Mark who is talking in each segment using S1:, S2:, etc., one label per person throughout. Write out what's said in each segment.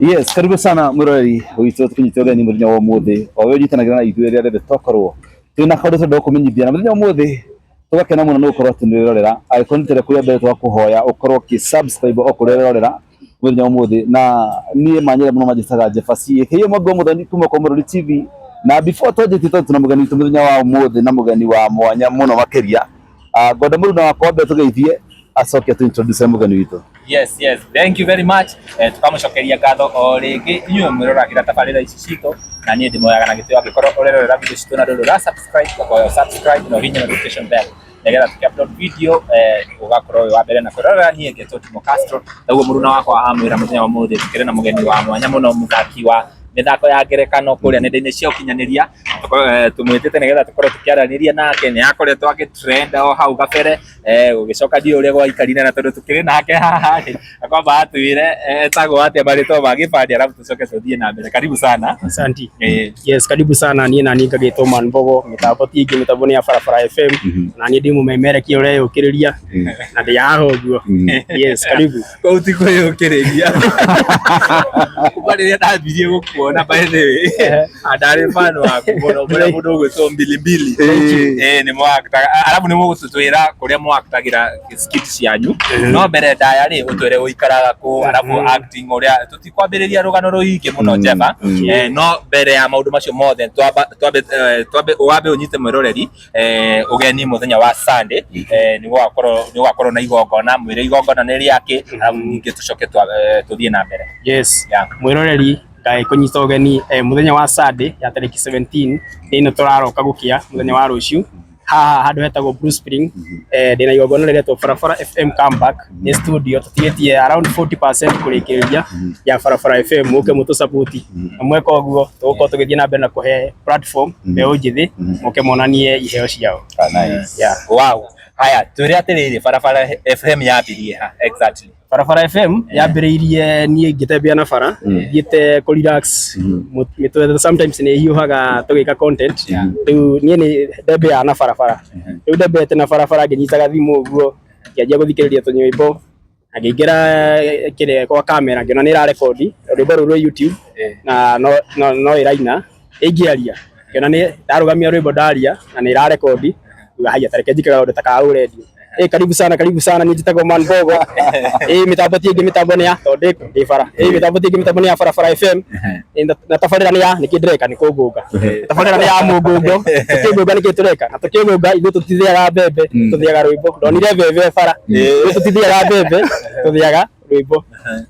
S1: Yes, karibu sana mwiroreri witũ tũkũnyite ũgeni mũthenya wa ũmũthĩ o we ũnyitanagĩra na ithuĩ rĩrĩa rĩothe twakorwo twĩna kaũndũ tũrenda gũkũmenyithia na mũthenya wa ũmũthĩ tũgakena mũno nĩ gũkorwo atĩ nĩũrerorera. Angĩkorwo nĩ rita rĩaku rĩa mbere twakũhoya ũkorwo ũkĩ subscribe o kũrĩa ũrerorera mũthenya wa ũmũthĩ. Na niĩ manyere mũno manjĩtaga Jefasi aka Mwangi wa Mũthoni kuma kwa Mũrori TV. Na before twanjĩtie, tondũ tũna mũgeni witũ mũthenya wa ũmũthĩ na mũgeni wa mwanya mũno makĩria. Ah, ngwenda mũruna wakwa wambe tũgeithie acoke atũ introduce mũgeni witũ.
S2: Yes, thank you very much. Tukamũcokeria ngatho o rĩngĩ inyuĩ mwĩroragĩra tabarĩra ici citũ, na niĩ ndĩmoyaga na gĩtĩo. Angĩkorwo ũrerorera video citũ na ndũrĩ ũra subscribe, ũkoya subscribe na ũhihinye notification bell nĩgetha tũkĩ upload video ũgakorwo wĩ wa mbere na kwĩrorera. Niĩ ngetwo Timo Castro, taguo mũruna wakwa amwĩra. Mũthenya wa ũmũthĩ tũkĩrĩ na mũgeni wa mwanya mũno, mũthaki wa mĩthako ya ngerekano kũrĩa nenda-inĩ cia ũkinyanĩria. Tũmwĩtĩte nĩgetha tũkorwo tũkĩaranĩria nake. Nĩ akoretwo agĩ trend o hau gabere, gũgĩcoka ndiũĩ ũrĩa gwaikarire, na tondũ tũkĩrĩ nake haha rĩ, akwamba atwĩre etagwo atĩa, marĩtwa ma gĩbandĩ, arabu tũcoke tũthiĩ na mbere. Karibu sana.
S3: Asante. Yes, karibu sana. Niĩ nani ngagĩtwo Man Mbogo, mĩtambo ti ĩngĩ, mĩtambo nĩ ya Barabara FM. Na niĩ ndĩ mũmemerekia ũreyũkĩrĩria na ndĩ haha ũguo. Yes, karibu.
S2: Kũu ti kwĩyũkĩrĩria. Kuma rĩrĩa ndambirie gũkuona, by the way, ndarĩ fan waku mũno, mũrĩa mũndũ ũgwĩtwo Mbili Mbili. Nĩ mwaktaga, arabu nĩ mũgũtwĩra kũrĩa mwaktagĩra skit cianyu, no mbere ndaya rĩ, ũtwĩre ũikaraga kũ, arabu acting ũrĩa tũtikwambĩrĩria rũgano rũingĩ mũno njeba. No mbere ya maũndũ macio mothe, twambe wambe ũnyite mwĩroreri ũgeni mũthenya wa Sunday, nĩ gũgakorwo na igongona. Mwĩre igongona nĩ rĩakĩ, arabu ningĩ tũcoke tũthiĩ na mbere.
S3: Yes. Mwĩroreri, ngagĩkũnyita ũgeni mũthenya wa Sunday ya tarĩki 17 ĩno tũraroka gũkĩa, mũthenya wa rũciũ, haha handũ hetagwo Blue Spring. Ndĩna igongona rĩretwo Barabara FM Comeback. Nĩ studio tũtigĩtie around 40% kũrĩkĩrĩria ya Barabara FM. Mũke mũtũ support, na mweka ũguo tũgũkorwo tũgĩthiĩ na mbere na kũhe platform mbeũ njĩthĩ moke monanie iheo ciao.
S1: Ah, nice.
S3: Yeah.
S2: Wow. Haya, twĩre atĩrĩrĩ, Barabara FM yambirie ha exactly?
S3: Barabara FM yambĩrĩirie niĩ ngĩtembea na bara, thiĩte kũ relax mĩtwe. Sometimes nĩ hiũhaga tũgĩka content. Rĩu niĩ nĩ ndembeaga na barabara. Rĩu ndembeete na barabara ngĩnyitaga thimũ ũguo, ngĩanjia gũthikĩrĩria tũnyĩmbo na ngĩingĩra kĩrĩa kwa kamera, ngĩona nĩ ĩrarekondi rwĩmbo rũu rwĩ YouTube na no ĩraina ĩngĩaria. Ngĩona nĩ ndarũgamia rwĩmbo, ndaria na nĩ ĩrarekondi. Ngiuga haya, tareke njike kaũndũ ta ka ũrendio. Karibu sana, karibu sana. Niĩ njĩtagwo Man Mbogo. Mĩtambo ti ĩngĩ, mĩtambo nĩ ya tondũ ndĩ bara. Mĩtambo ti ĩngĩ, mĩtambo nĩ ya Barabara FM. Na tabarĩra nĩ ya nĩkĩ ndĩreka nĩ kũngũnga. Tabarĩra nĩ ya mũngũngo. Tũkĩngũnga nĩkĩ tũreka? Na tũkĩngũnga ithuĩ tũtithĩaga mbembe, tũthĩaga rwĩmbo. Ndonire mbembe bara. Ithuĩ tũtithĩaga mbembe, tũthĩaga rwĩmbo.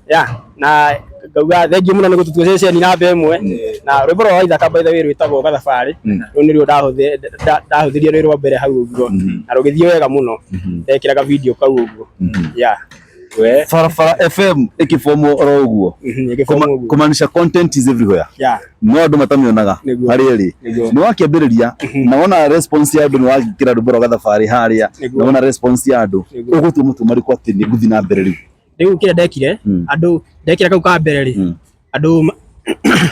S3: Yeah, na ngauga thengiũ mũno nĩ gũtũtua ceceni namba ĩmwe. Na rwĩmbo rwa Waithaka, by the way, rwĩtagwo Gathabarĩ. Rũu nĩruo ndahũthĩrie rwĩ rwa mbere hau ũguo na rũgĩthiĩ wega mũno. Ndekĩraga video kau ũguo. Yeah.
S2: We.
S1: Barabara FM ĩkĩbomwo oro ũguo.
S3: Ĩgĩbomwo ũguo.
S1: Kũmaanisha content is everywhere.
S3: Yeah.
S1: No andũ matamĩonaga.
S3: Nĩguo.
S1: Harĩa ĩrĩ.
S3: Nĩguo.
S1: Nĩ wakĩambĩrĩria na wona response ya andũ, nĩ wagĩkĩra rwĩmbo rwa Gathabarĩ harĩa na wona response ya andũ, ũgũtua matua marĩkũ atĩ nĩ ngũthiĩ na mbere rĩu?
S3: Rĩu kĩrĩa ndekire, andũ ndekĩra kau ka mbere rĩ, andũ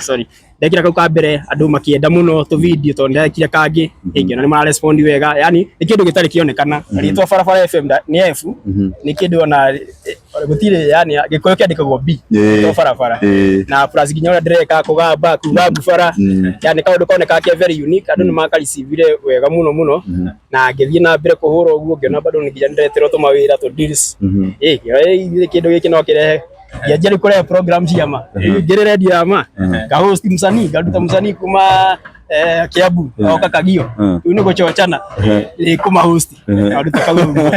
S3: sorry, ndekĩra kau ka mbere andũ makĩenda mũno tũ video, tondũ ndekire kangĩ ĩngĩona nĩ marespond wega. Yani nĩ kĩndũ gĩtarĩ kĩonekana. Rĩtwa Barabara FM nĩ F, nĩ kĩndũ ona gũtirĩ, yani Gĩkũyũ kĩandĩkagwo B, to barabara. Na plus nginya ũrĩa ndĩreka kũgamba kuga ngubara, yani kaũndũ koneka ke very unique, andũ nĩ makarecivire wega mũno mũno. Na ngĩthiĩ na mbere kũhũra ũguo, ngĩona bado nginya nĩndĩreterwo tũmawĩra, tũ deals. Ngĩona kĩndũ gĩkĩ no kĩrehe, ngĩanjia rĩu kũrehe program cia ma. Rĩu ngĩrĩ radio ya ma, ngahost msanii, ngaruta msanii kuma Kiambu oka Kagio. Rĩu nĩ gũchochana ĩ kũmahost kaũndũ ta kau ũguo,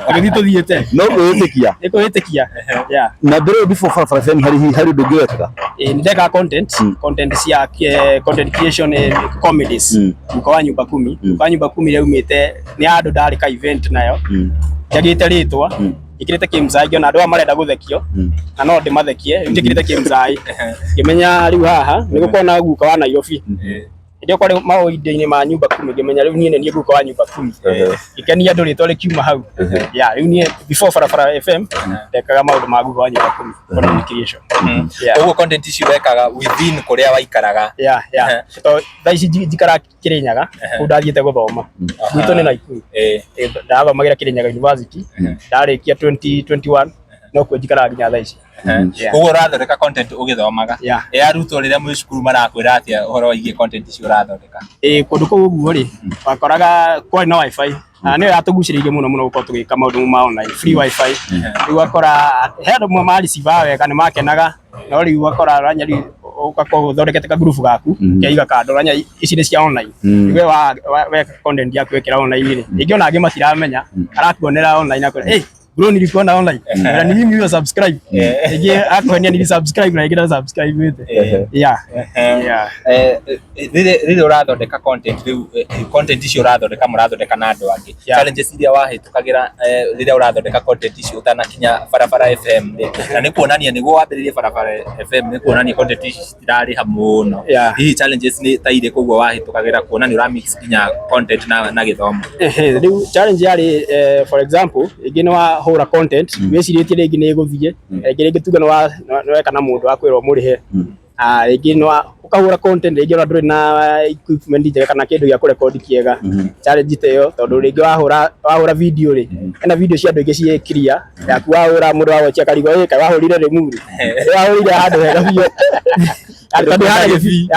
S3: tũgĩthiĩ tũthiĩte.
S1: No kwĩĩtĩkia.
S3: Nĩ kwĩĩtĩkia, yeah.
S1: Na mbere ĩyo, before Barabara FM, harĩ ũndũ ũngĩ wekaga?
S3: Nĩ ndekaga content cia content creation, comedies. Guka wa Nyumba Kumi. Guka wa Nyumba Kumi yaumĩte nĩ handũ ndarĩ ka event nayo njagĩte rĩtwa njĩkĩrĩte kĩmzai, ngĩona andũ aya marenda gũthekio na no ndĩmathekie. Rĩu njĩkĩrĩte kĩmzai, ngĩmenya rĩu haha nĩ gũkorwo na guka wa Nairobi. Hĩndĩ ĩyo kwarĩ maũndũ-inĩ ma Nyumba Kumi, ngĩmenya rĩu niĩ nĩ niĩ guka wa Nyumba Kumi. Ngĩkenia andũ, rĩtwa rĩkiuma hau. Yeah, rĩu niĩ before Barabara FM ndekaga maũndũ ma guka wa Nyumba Kumi, content creation. Yeah.
S2: Ũguo content icio wekaga within kũrĩa waikaraga?
S3: Yeah. To thaa ici njikaraga Kirinyaga, kũu ndathiĩte gũthoma. Gwitũ nĩ Naikuru. Ndathomagĩra Kirinyaga University, ndarĩkia 2021, no kuo njikaraga nginya thaa ici. Yeah.
S2: Koguo ũrathondeka content ũgĩthomaga.
S3: Yeah.
S2: Ĩ arutwo rĩrĩa mwĩ cukuru marakwĩra atĩa ũhoro wĩgiĩ content icio ũrathondeka?
S3: Ĩ kũndũ kũu ũguo rĩ, wakoraga kwarĩ na WiFi na nĩyo yatũgucĩrĩirie mũno mũno gũkorwo tũgĩka maũndũ ma online free WiFi. Rĩu ũgakora he andũ amwe mariceivaga wega nĩ makenaga, no rĩu ũgakora ũranya rĩu ũgakorwo ũthondekete kagurubu gaku ũkeiga kando, ũranya ici nĩ cia online. Rĩu we weka content yaku wekĩra online rĩ, rĩngĩ ona angĩ matiramenya, arakuonera online akwĩra "Hey, bro nilikuona online na ni mimi huyo subscribe." Rĩngĩ akuonia nili subscribe na rĩngĩ nda subscribe ĩte. Yeah. Yeah.
S2: Rĩrĩa ũrathondeka content rĩu, content icio ũrathondeka mũrathondeka na andũ angĩ, challenges iria wahĩtũkagĩra rĩrĩa ũrathondeka content icio ũtanakinya Barabara FM rĩ, na nĩ kuonania nĩguo wambĩrĩrie Barabara FM, nĩ kuonania content ici citirarĩha mũno, hihi challenges nĩ ta irĩkũ ũguo wahĩtũkagĩra kuona nĩ ũra mix nginya content na gĩthomo?
S3: Ehe, rĩu challenge yarĩ, for example, rĩngĩ nĩ wahũra content wĩcirĩtie rĩngĩ nĩ ĩgũthiĩ, rĩngĩ tuge nĩ weka na mũndũ wakwĩrwo mũrĩhe, rĩngĩ nĩ ũkahũra content rĩngĩ ona ndũrĩ na equipment njega kana kĩndũ gĩa kũrekondi kĩega. Challenge ta ĩyo, tondũ rĩngĩ wahũra video rĩ, hena video cia andũ aingĩ ciĩ clear, yaku wahũra mũndũ wa watch akarigwo ĩ kaĩ wahũrire Limuru, wahũrire handũ hega biũ, tondũ hana gĩbii,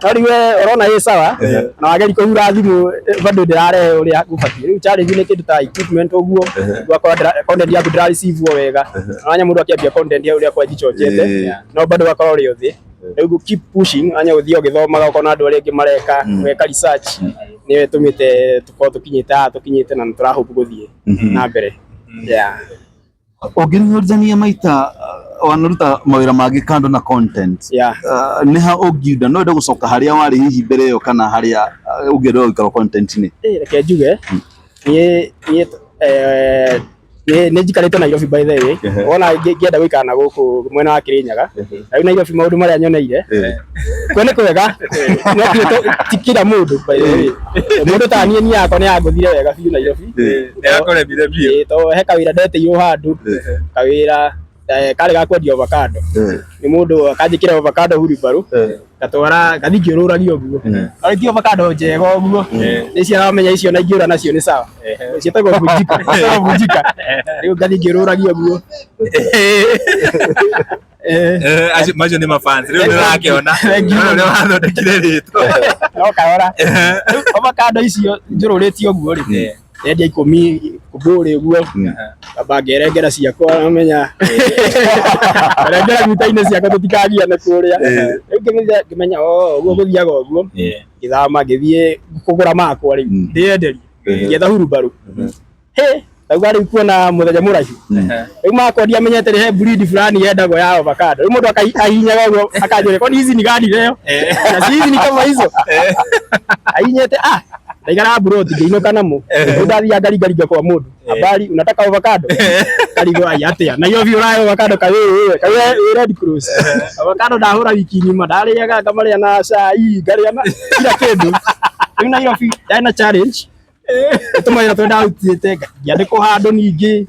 S3: no rĩu we ũrona ĩ sawa na wageria kũhura thimũ bado ndĩrarehe ũrĩa gũbatiĩ. Rĩu challenge nĩ kĩndũ ta equipment ũguo, ũgakora content yaku ndĩra receive wega, ũranya mũndũ akĩambia content ya ũrĩa kwanjichonjete, no bado ũgakorwo ũrĩ o thĩ. Rĩu keep pushing, anya ũthiĩ ũgĩthomaga ũkona andũ arĩa angĩ mareka, ũgeka research, nĩyo ĩtũmĩte tũkorwo tũkinyĩte haha tũkinyĩte na nĩ tũrahope gũthiĩ na mbere. Yeah.
S1: Ũngĩnyũrũrania maita wanaruta mawĩra mangĩ kando na content, nĩ ha ũngiuga no wende gũcoka harĩa warĩ hihi mbere ĩyo, kana harĩa ũngĩenda gũikara content-inĩ?
S3: Reke njuge niĩ nĩ njikarĩte Nairobi, by the way, wona ngĩenda gũikara na gũkũ mwena wa Kirinyaga. Rĩu Nairobi maũndũ marĩa nyoneire kuo nĩ kwega, no ti kila mũndũ, by the way. Mũndũ ta niĩ yakwa nĩ yangũthire wega biũ Nairobi.
S2: Nĩyakũremire biũ.
S3: Tondũ he kawĩra ndetĩirwo handũ, kawĩra karĩ ga kwendia avocado, nĩ mũndũ akanjĩkĩra avocado hurumbarũ, ngatwara ngathiĩ ngĩũrũragia ũguo, no ti avocado njega ũguo, nĩ ciaramenya icio na ingĩũra nacio nĩ sawa, ciĩtagwo vunjika, ciĩtagwo vunjika. Rĩu ngathiĩ ngĩũrũragia ũguo.
S2: Macio nĩ mafans rĩu nĩũrakĩona ũrĩa wathondekire rĩtwa.
S3: No kahora. Rĩu avocado icio njũrũrĩtie ũguo rĩ, endia 10 kũmbũrĩ ũguo, ngamba ngerengera ciakwa, namenya ngerengera mita-inĩ ciakwa tũtikagiane kũrĩa. Rĩu ngĩmenya o ũguo gũthiaga ũguo, ngĩthama ngĩthiĩ kũgũra makwa rĩu ndĩyenderie, ngĩetha hurumbarũ. Hĩ, ndauga rĩu kuona mũthenya mũraihu, rĩu makwa ndiamenyete he breed fulani yendagwo ya avocado. Rĩu mũndũ ahihinyaga ũguo akanjũria, "Kwani hizi ni gani leo na si hizi ni kama hizo?" Ahihinyete, ndaigara mburoti ngĩinũka namo. Rĩu ndathiaga ngaringaringa kwa mũndũ, "Habari, unataka avocado?" Karigwo, "Ai, atĩa Nairobi ũrahe avocado? Kaĩ wĩ kaĩ wĩ Red Cross avocado ndahũra wiki ng'ima, ndarĩaga ngamarĩa na cai, ngarĩa na kila kĩndũ." Rĩu Nairobi ndarĩ na challenge tũmawĩra tũrĩa ndarutĩte, ngĩandĩkwo handũ ningĩ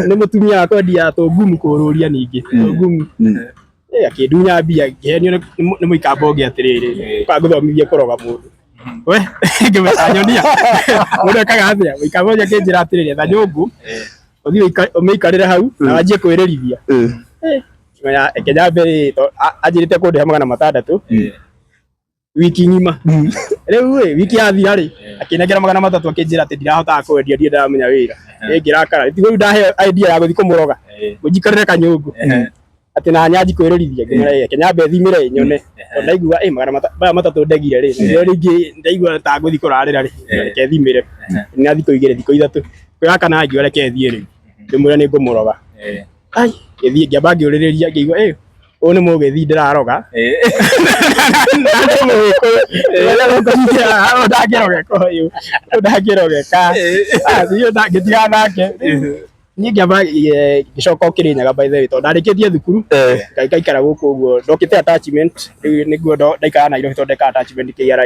S3: nĩ mũtumia wa kwendia tũngumu, kũrũria ningĩ tũngumu, akĩndunya mbia, ngĩhenio nĩ mũikamba ũngĩ atĩrĩrĩ, ũkangũthomithia kũroga mũndũ. We ngĩmwĩra, "Nyonia mũndũ ekaga atĩa." Mũikamba ũcio akĩnjĩra atĩrĩrĩ, "Etha nyũngũ ũthiĩ ũmĩikarĩre hau na wanjie kwĩrĩrithia." Ngĩmenya reke nyambe rĩ, anjĩrĩte kũndĩha 600 wiki ng'ima. Rĩu ĩ wiki yathira rĩ, akĩnengera 300, akĩnjĩra atĩ ndirahotaga kwendia, ndirĩ ndaramenya wĩra. Ngĩrakara, tigo rĩu ndaheo idea ya gũthiĩ kũmũroga, ngũnjikarĩre kanyũngũ atĩ na nyanji kwĩrĩrithia. Ngĩmwĩra, "Reke nyambe thimĩre nyone," tondũ ndaigua ĩ 300 ndegire rĩ, na rĩngĩ ndaigua ta ngũthiĩ kũrarĩra rĩ, reke thimĩre. Na thikũ 2, thikũ 3, kwĩ kana ngiuga reke thiĩ rĩu ndĩmwĩre nĩ ngũmũroga. Ai, ngĩthiĩ ngĩamba ngĩũrĩrĩria, ngĩigua ĩ ũyũ nĩ mũgĩthi ndĩraroga na nĩ mũgĩkũyũ ndangĩrogeka, ũyũ ndangĩrogeka. Ngĩtigana nake. Niĩ ngĩamba ngĩcoka o Kĩrĩnyaga, by the way, tondũ ndarĩkĩtie thukuru ngaikara gũkũ ũguo, ndokĩte attachment rĩu nĩguo ndaikara Nairobi tondũ ndeka attachment KRA.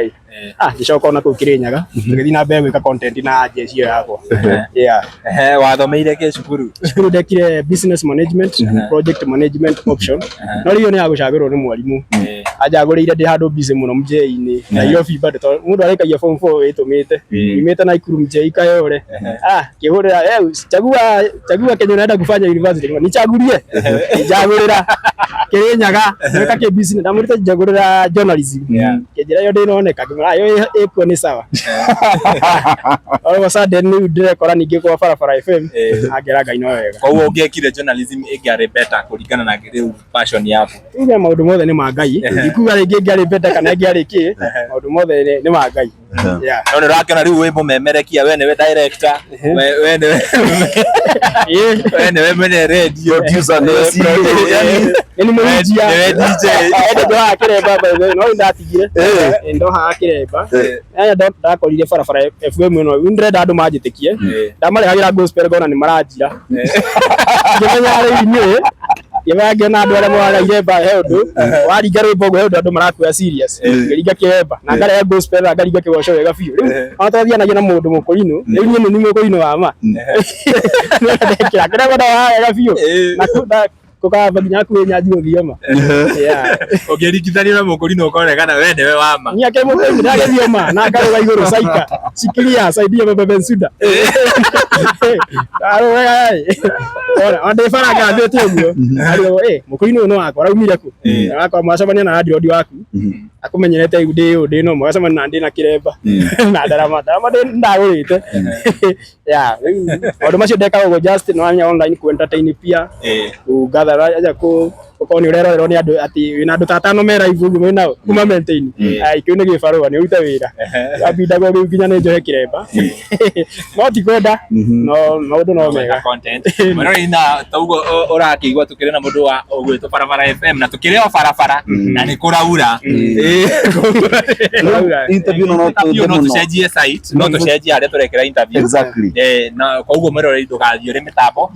S3: Ngĩcoka ona kũu Kĩrĩnyaga, tũgĩthiĩ na mbere gwĩka content na jeshi ĩyo yakwa. Yeah.
S2: Wathomeire kĩ cukuru?
S3: Cukuru ndekire business management, project management option, no rĩu ĩyo nĩ ya gũcagũrwo nĩ mwarimũ. Anjagũrĩire ndĩ handũ busy mũno mjei-inĩ Nairobi bado, tondũ mũndũ arĩkagia form 4 wĩtũmĩte nyumĩte Nakuru mjei Kayole. Kĩhũrĩra, "Chagua, chagua kenye unaenda kufanya university." Nichagulie, njagũrĩra Kirinyaga gwĩka kĩ business, ndamwĩrĩte njagũrĩra journalism. Kĩnjĩra yo ndĩnoneka, ngĩmwĩra yo ĩkuo nĩ sawa. All of a sudden rĩu ndĩrekora ningĩ kwa Barabara FM. Angera Ngai no wega.
S2: Koguo ũngĩekire journalism ĩngĩarĩ better kũringana na rĩu passion yaku?
S3: Tuge maũndũ mothe nĩ ma Ngai, ndikuga rĩngĩ ĩngĩarĩ better kana ĩngĩarĩ kĩ, maũndũ mothe nĩ ma Ngai. Yeah.
S2: No nĩ ũrakĩona rĩu wĩ mũmemerekia, we nĩwe director, we nĩwe we nĩwe mwene radio.
S1: Producer nĩwe CEO, yani.
S3: Nĩ mũhunjia.
S2: Nĩwe DJ.
S3: Ende ndohaga kĩremba by the way, no ndatigire. Ndohaga kĩremba. Aya ndakorire Barabara FM ĩno, rĩu ndĩrenda andũ manjĩtĩkie. Ndamarehagĩra gospel ngona nĩ maranjira. Ngĩmenya rĩu inyuĩ, ngĩmenya ngĩona andũ arĩa moyaga iremba he ũndũ, waringa rwĩmbo ũguo he ũndũ andũ marakuoya serious. Ngĩringa kĩremba na ngarehe gospel na ngaringa kĩgoco wega biũ. Rĩu ona twathianagia na mũndũ mũkũrinũ, rĩu niĩ nĩ niĩ mũkũrinũ wa ma. Ndekĩra kĩremba ndohaga wega biũ. Na kũkamba nginya hakuhĩ nyanji gũthioma. Yeah.
S2: Ũngĩringithania na mũkũrinũ ũkonekana we nĩwe wa ma.
S3: Ni ake mũkũrinũ ndagĩthioma na ngarũga igũrũ saika. Shikilia saidia baba Bensuda. Arũga ĩ. Ona ndĩ bara ngathĩte ũguo. Arĩo mũkũrinũ ũyũ nĩ wakwa araumire kũ? Wakwa mwacemania na landlord waku. Akũmenyerete rĩu ndĩ ũũ ndĩ no mwacemania na ndĩ na kĩremba. Na ndarama ndarama ndĩ ndagũrĩte. Yeah, rĩu maũndũ macio ndekaga ũguo just no anya online ku entertain pia. Kũgatha aja kũ ũkorwo nĩ ũrerorerwo nĩ andũ atĩ wĩna andũ ta atano me live ũguo mwĩ nao kuma maintain. Ai, kĩu nĩ gĩbarũa nĩ ũrute wĩra wambindagwo rĩu nginya nĩ njohe kĩremba, no ti kwenda, no maũndũ no mega.
S2: Content mwĩroreri, na taugo ũrakĩigua tũkĩrĩ na mũndũ wa ũgwĩtwo Barabara FM na tũkĩrĩ o barabara na nĩ kũraura.
S3: Kũraura.
S1: Interview no
S2: Interview
S1: twende
S2: no
S1: mũno.
S2: tũcenjie site, no tũcenjie harĩa tũrekĩra interview.
S1: Exactly.
S2: Na koguo mwĩroreri ndũgathiĩ ũrĩ mĩtambo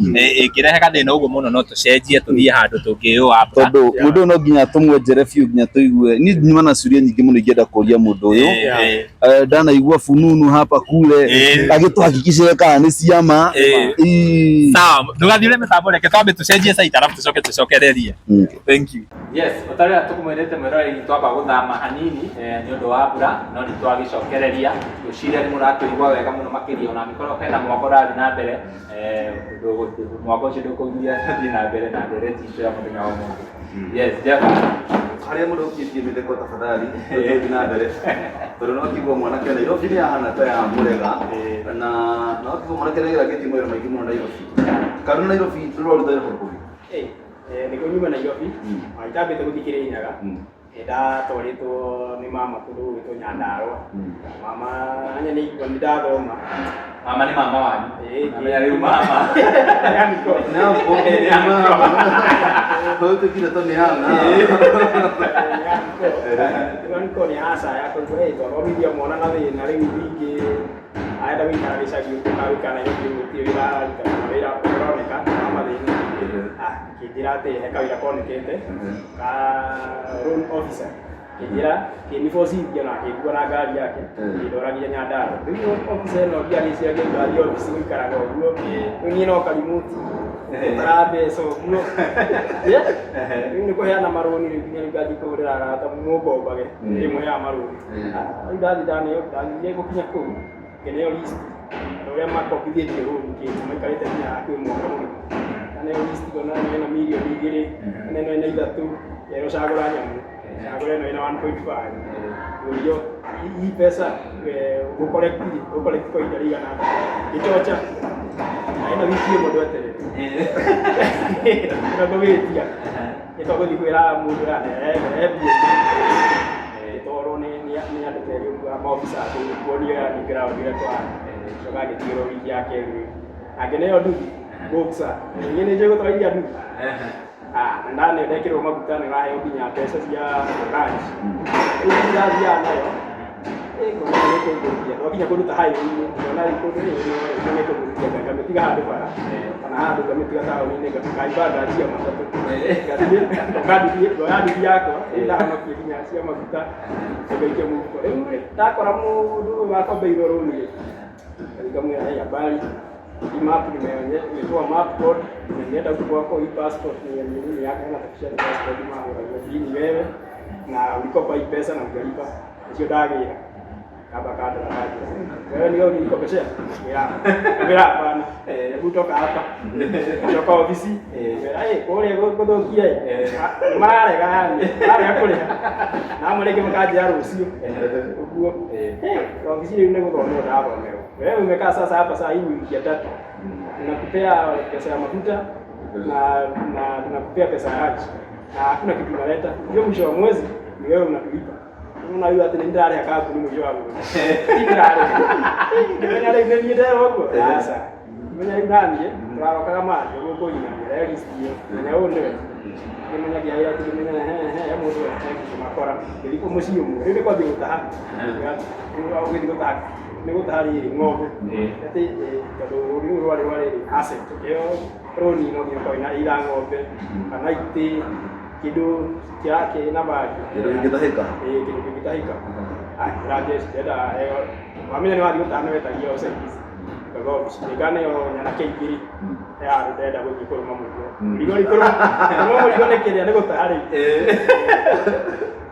S2: ĩngĩrehe gathĩna ũguo mũno, no tũcenjie tũthiĩ handũ tũngĩyũa.
S1: Tondũ mũndũ ũyũ no nginya tũmwenjere biũ nginya tũigue. Niĩ nyuma na ciũria nyingĩ mũno ingĩenda kũria mũndũ ũyũ. Ndanaigua fununu hapa kule, agĩtũhakikicĩre kana nĩ ciama. Ii.
S2: Sawa, ndũgathiĩ ũrĩ mĩtambo, reke twambe tũcenjie site arabu tũcoke tũcokererie. Thank you. Yes, ũtarĩa tũkũmwĩrĩte mwĩroreri, twamba gũthama hanini nĩ ũndũ wa mbura, no nĩ twagĩcokereria. Ngwĩciria nĩ mũratũigua wega mũno makĩria, ona angĩkorwo hena mwako ũrathiĩ na mbere, mwako ũcio ndũkũgiria tũthiĩ na mbere na ndereti itũ ya mũthenya wa ũmũthĩ. Yes, Jeff.
S1: Harĩa mũndũ ũkĩtie mĩtheko, tafadhali tũthiĩ na mbere, tondũ no kigua mwanake Nairobi nĩ yahana ta ya mũrega, na no kigua mwanake nĩ ageragetie mawĩra maingĩ mũno Nairobi. Kana Nairobi rũraruta wĩra kũndũ kũngĩ?
S3: Nĩguo nyume Nairobi, itambĩte gũthiĩ Kĩrĩnyaga, ndatwarĩtwo nĩ mama kũndũ gũgwĩtwo Nyandarũa. Mama anya nĩ igua nĩ ndathoma.
S2: Mama nĩ mama wanyu?
S3: Ĩĩ.
S2: Namenya rĩu mama.
S1: Nĩ Tũkire to nĩ ana.
S3: Niko nĩ acaya kũigua twathomithia mwana na thĩna, rĩu ningĩ arenda gũikara gĩcagi ũguo kana gũikara Nairobi gũtirĩ wĩra araruta kana wĩra ũroneka wa mathĩna. Akĩnjĩra atĩ he kawĩra konekete ka loan officer, kĩnjĩra kĩnibocithia na akĩngua na ngari yake kĩndwara nginya Nyandarũa. Rĩu loan officer ĩno ndiagĩciragia ngathiĩ obici gũikaraga ũguo, rĩu niĩ no karimoti ũtara mbeca ũguo. Rĩu nĩ kũheana marũni, rĩu nginya rĩu ngathiĩ kũhũrĩra arata mũngombage ndĩmũheaga marũni. Rĩu ndathiĩ ndaneo, ndathire gũkinya kũu ngĩneo list andũ arĩa makombithĩtie rũni kĩndũ maikarĩte nginya hakuhĩ mwaka mũgima. Ndaneo list ngona ĩno ĩna mirioni 2, na ĩno ĩna 3, yerwo cagũra nyamũ, cagũra ĩno ĩna 1.5. Ngũrio hii pesa ũgũ-collect ũgũ-collect kwa ihinda rĩigana atĩa? Ngĩchocha na ĩno wiki ĩmwe ndweterere ĩno ngũgĩtia nĩ twagũthiĩ kwĩra mũndũ mbia ĩtwarwo nĩ andũ terĩ ũguo maobisa kũu kuonio yani ground ũrĩa kũhana. Coka ngĩtigĩrwo wiki ya kerĩ rĩu na ngĩneo nduthi boxer. Niĩ nĩ njũĩ gũtwarithia nduthi. Na ndaneo ndekĩrwo maguta nĩ ũraheo nginya mbeca cia lunch. Rĩu ndathiaga nayo ngona nĩ kũngũithia, twakinya kũndũ ta highway-inĩ ngona rĩu kũndũ ĩno nĩ kũngũithia, ngamĩtiga handũ bara kana handũ ngamĩtiga taũni-inĩ, ngaimba ngari cia matatũ ngathiĩ ngoya nduthi yakwa, ndahonokia nginya cia maguta ngaikia mũhuko. Rĩu rĩ ndakora mũndũ ũyũ wakombeirwo rũni rĩ, ngathiĩ ngamwĩra, "Hey, habari, hii map nimepewa map code, nimeenda huku kwako, hii passport ni ya nini yako na kisha passport mahũragwo hii ni wewe." Na ulikopa hii pesa na hujalipa, nĩcio ndagĩra kamba kando na kanjĩra wewe ndio ulinikopeshea ngwĩra hapana, hebu toka hapa. Coka ofisi, ngwĩra ĩ kũrĩa gũthũkia ĩ mararega, yani mararega kũrĩha na amwe rĩngĩ makanjĩra rũciũ ũguo. Ofisi rĩu nĩ gũthomerwo ndathomerwo, wewe umekaa sasa hapa saa hii ni wiki ya tatu, tunakupea pesa ya mafuta na tunakupea pesa ya haji na hakuna kitu unaleta. Hiyo mwisho wa mwezi ni wewe unatulipa. Unaona huyu ati nĩ ndĩrarĩha kambuni mũico wa mwezi. Ti ndĩrarĩha. Ngĩmenya rĩu nĩ niĩ nderwo ũguo. Aca. Ngĩmenya rĩu naniĩ tũrarokaga mandũ gũkũ inamia list ĩyo. Menya ũyũ nĩwe. Ngĩmenya ngĩaira atĩ ngĩmenya he mũndũ ngĩmakora. Ngĩthiĩ mũciĩ ũmwe. Rĩu nĩ kwambia gũtaha. Ũgĩthiĩ gũtaha nĩ gũtaha rĩrĩ ng'ombe. Atĩ tondũ rũri rũu rwarĩ rwa rĩrĩ asset. Ĩyo rũni no nginya ũkorwo ina either ng'ombe kana itĩ, kĩndũ kĩa kĩna value.
S1: Kĩndũ kĩngĩtahĩka.
S3: Ĩĩ, kĩndũ kĩngĩtahĩka. Akĩra jeshi ndĩrenda heo, wamenya nĩ wathiĩ gũtaha nĩ wetagia ũsaidizi. Ngauga obici nĩnganeo nyanake igĩrĩ he handũ ndĩrenda gũthiĩ kũrũma mũrigo. Mũrigo rĩu kũrũma mũrigo nĩ kĩrĩa nĩ gũtaha rĩu.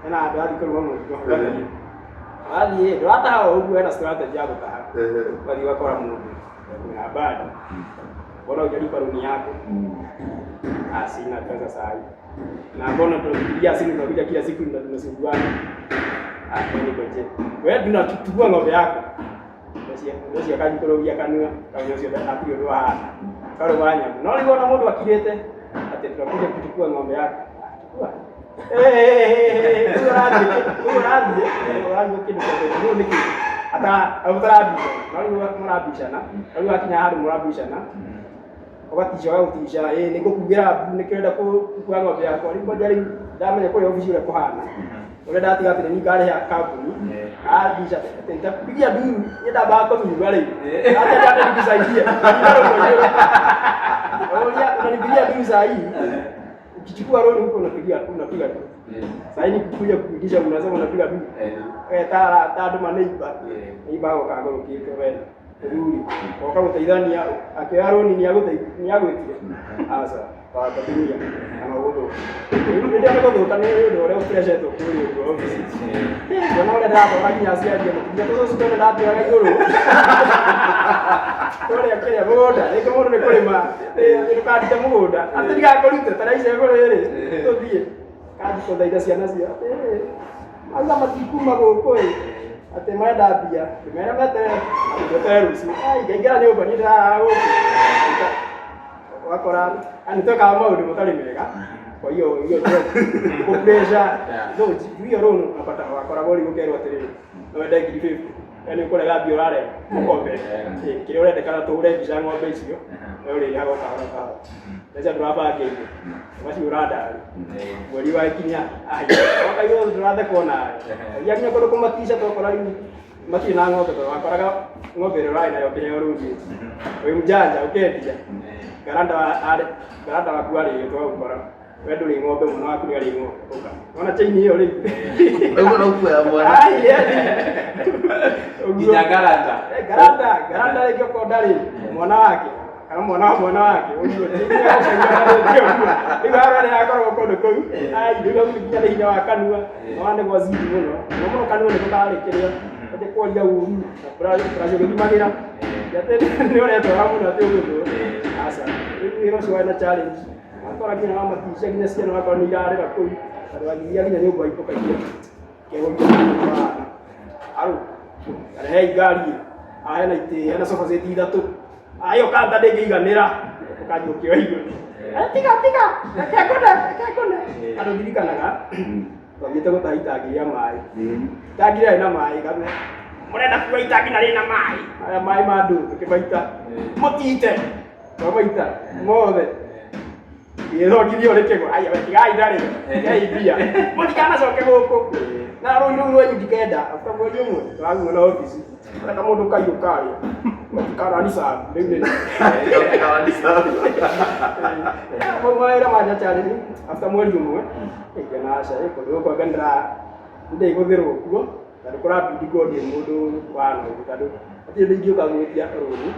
S3: Hena handũ wathiĩ kũrũma mũrigo ũgathiĩ. Wathiĩ ndũrataha o ũguo, hena strategy ya gũtaha. Ũgathiĩ ũgakora mũndũ na habari. Mbona hujalipa loan yako? Ah, sina pesa saa hii. Na mbona tunapigia simu, tunakuja kila siku na tunasumbuana. Ah, wewe niko je. Wewe tunachukua ng'ombe yako. Ndocio akajikũrũgia kanua, kamenya ũcio hatirĩ ũndũ ahana. Karũ wa nyamũ. No rĩu ona mũndũ akirĩte atĩ tunakuja kuchukua ng'ombe yako. Ah, chukua. Eh eh eh eh, ũguo ũrathiĩ kĩndũ kĩa mbere, rĩu nĩkĩ? Ata ũtarabicana. No rĩu mũrabicana. Rĩu hakinya handũ mũrabicana. Ũgatica ũgagũtica, ĩ nĩ ngũkugĩra mbu nĩkĩo ũrenda gũkua ng'ombe yakwa. Rĩu kwanja rĩu ndamenya kũrĩa obici ũrĩa kũhana. Ũrĩa ndatiga atĩ nĩ ngarĩha kambuni. Abica atĩ nitakupigia nduru, niĩ ndambaga kũmiuga rĩu. Acha hata nikusaidie. Ũrĩa unanipigia nduru saa hii. Ukichukua loan huko unapiga tu. Saa hii nikikuja kukuitisha unasema unapiga nduru. Eh, tara ta andũ maneiba. Neiba agoka agũrũkĩte we. Mũthuri. Oka gũteithania akĩoya rũni nĩ agwĩtire. Aca, wakatumia kana ũgũthũka. Rĩu rĩrĩa nĩ gũthũka nĩ ũndũ ũrĩa ũpreshetwo kũrĩa ũguo obici. Kuona ũrĩa ndĩratwara nginya aciari ene, nginya tũcũcũ twene ndatwaraga igũrũ. Kũrĩa kĩrĩa mũgũnda, rĩngĩ mũndũ nĩ kũrĩma, ndũkandute mũgũnda. Atĩ ndigakũrute ta ica igũrũ rĩrĩ, tũthiĩ. Kanji kũthaitha ciana cio, atĩ mauga matikuma gũkũ ĩ, atĩ marenda mbia, ngĩmera meterere, meterere rũciũ. Ai, ngaingĩra nyũmba niĩ ndĩrarara gũkũ. Ũgakora yani twekaga maũndũ matarĩ mega. Kwa hiyo hiyo job ku pressure no hiyo loan unapata wakoragwo rĩu ũkerwo atĩrĩrĩ no wende ngiri 50, yani ũkũrega mbia ũrarega ũkombe kĩrĩa ũrendekana tũhũre mbica ng'ombe icio, we ũrĩrĩhaga o kahora kahora, mbeca ndũrabangĩire ũgaciũra ndari mweri wakinya wakaigua ndũrathekwo nawe. Ũthiaga nginya kũndũ kũmatica, twakora rĩu matirĩ na ng'ombe, tondũ wakoraga ng'ombe ĩrĩa ũrarĩ nayo ũkĩheo rũni wĩ mjanja ũkendia garanda waku arĩo, twagũkora we ndũrĩ ng'ombe, mwana waku nĩ arĩ ng'ombe, ũka ona chain ĩyo rĩu.
S1: Ũguo no kuoya mwana.
S3: Ai, yani. Ũguo.
S2: Nginya garanta.
S3: Eh, garanda garanda rĩngĩ okorwo ndarĩ mwana wake kana mwana wa mwana wake ũguo rĩu harĩa akoragwo kũndũ kũu, ai, rĩu hau nginya nĩ hinya wa kanua no nĩ gwa zidi mũno mũno mũno, kanua nĩko karĩ kĩrĩa atĩ kwaria ũru na pressure ũgĩthimagĩra atĩ nĩ ũretwara mũno atĩ ũgũthwo. Aca, rĩu wĩra ũcio warĩ na challenge, wakora nginya wamatica nginya ciana wakorwo nĩ irarĩra kũu tondũ wathiaga nginya nyũmba ũkaigua kĩego gĩkĩ aru rehei ngari, hena itĩ, hena sofa set ithatũ, ĩyo kanta ndĩngĩiganĩra, ũkanjia ũkĩoya igũrũ. Eh, tiga tiga, reke ngũne, reke ngũne. Andũ ndirikanaga twathiĩte gũtaha itangi rĩa maĩ, itangi rĩarĩ na maĩ, kamwe mũrenda kuoya itangi na rĩna maĩ, aya maĩ ma ndũ, tũkĩmaita mũtite, twamaita mothe, gĩthongithio rĩkĩgwa, aya we tigai ndarĩ tigai mbia, mũtikanacoke gũkũ na rũi rũu rwanyu ndikenda. After mweri ũmwe tũraguma na obici reka mũndũ kaiyũ karĩa matikananicabu rĩu nĩ mau mawĩra ma nyacarĩ. After mweri ũmwe ngĩona aca, kũndũ gũkũ anga ndĩra ndĩgũthĩrwo kuo tondũ kũrabidi ngorwo ndĩ mũndũ wa nogu, tondũ hatirĩ ũndũ ingĩũka gwĩtia rũni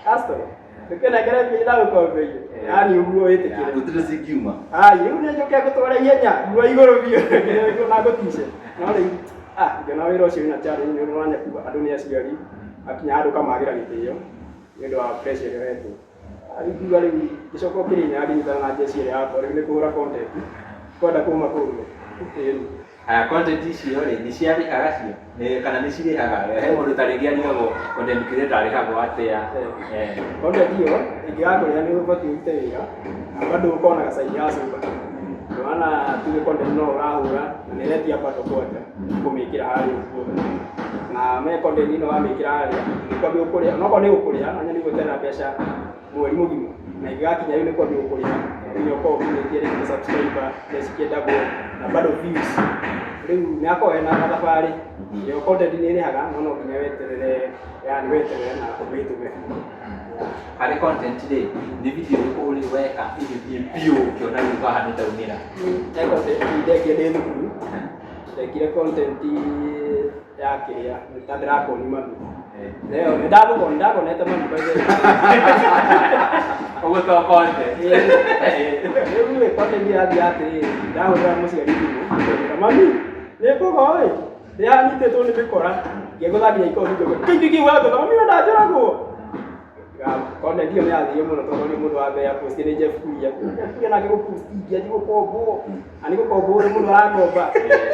S3: customer. Ndũkĩnengere mbia ndagũkombeire. Yaani ũguo wĩtĩkĩre.
S1: Gũtirĩ cingiuma.
S3: Ai, rĩu nĩ njũke ngũtware ihenya, ngua igũrũ biũ, nginya na ngũtice. No rĩu, ah, ngĩona wĩra ũcio wĩna challenge nĩ ũndũ ũranyakua andũ nĩ aciari, akinya handũ ũkamagĩra gĩtĩo nĩ ũndũ wa pressure ĩrĩa ũhetwo. Ah, rĩu ngiuga rĩu ngĩcoka Kĩrĩnyaga ngĩnyitana na jeshi ĩrĩa yakwa rĩu nĩ kũhũra content, kwenda kũma kũu. Ĩni.
S2: Aya content icio rĩ nĩ ciarĩhaga cio Nĩ- kana nĩ cirĩhaga he mũndũ ta rĩngĩ arigagwo content creator arĩhagwo atĩa.
S3: Content ĩyo ĩngĩgakũrĩha nĩ ũbatiĩ ũrute wĩra na bado ũkonaga side hustle bado. Ndio maana tuge content no ũrahũra na nĩ ĩretia bado kwanja kũmĩkĩra harĩa ũguo. Na me content ĩno wamĩkĩra harĩa nĩ kwambia gũkũrĩha, onokorwo nĩ gũkũrĩha no nyone gweterera mbeca mweri mũgima na ĩngĩgakinya rĩu nĩ kwambia gũkũrĩha nginya ũkorwo ũkinyĩtie rĩngĩ subscriber mbeca cikĩendagwo na bado views. Rĩu nĩ akorwo ena thabarĩ ĩyo content nĩ ĩrĩhaga no no nginya weterere, yani weterere na wĩtũme.
S2: Harĩ content rĩ nĩ video ĩrĩkũ ũrĩ weka ĩgĩthiĩ biũ ũkĩona rĩu haha nĩ ndaumĩra?
S3: He content ndekire ndĩ thukuru, ndekire content ya kĩrĩa ta ndĩrakoni mami. Leo nĩ ndagũkoni ndakonete mami by the way.
S2: Ũguo to content.
S3: Rĩu rĩ content yathiĩ atĩrĩrĩ, ndahũrĩra mũciari thimũ ngĩmwĩra mami nĩ ngũgwa ĩ ndĩranyitĩtwo nĩ mĩkora ngĩgũtha nginya ikobi ngĩuga kĩndũ kĩu wangũtha mami we ndanjũragwo. Content ĩyo nĩ yathire mũno tondũ nĩ mũndũ wa mbere aposti nĩ Jeff Kuria. Jeff Kuria nake gũposti ngĩanjia gũkombwo. Na nĩ gũkombwo ũrĩa mũndũ arakomba.